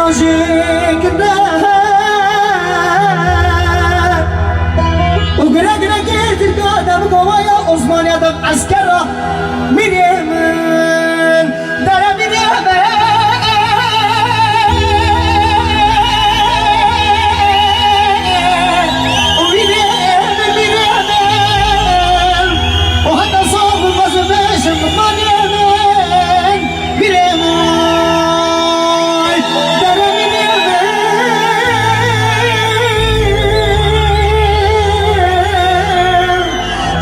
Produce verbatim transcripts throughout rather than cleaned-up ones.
Jikne û gire gire kê Tirka de bi kovaya Osmaniya de eskera mirê min dere mirê min û mirê min mirê min û heta sor bû mezin bêjim manê min. Mirê min, dere mirê min.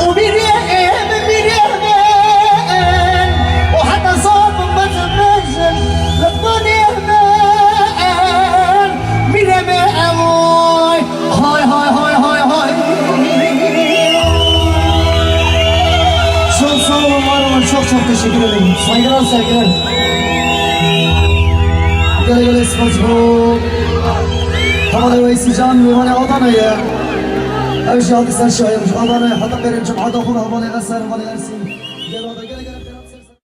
Û mirê min, mirê min. Û heta zaf min bêjin, li manê min. Mirê min, ewoy. Hay, hay, hay, hay, hay. Çok sağ olun, var olun. Çok çok teşekkür ederim. Saygılar, sevgiler. Gele gele sporcu. Tamam, Veysi Can, Mevane Adana'ya. Ev jî alkışlar şahidim. Adana'ya, hatta benim için Adana, Havane, Eser, Havane, Ersin. Gel orada, gele gele.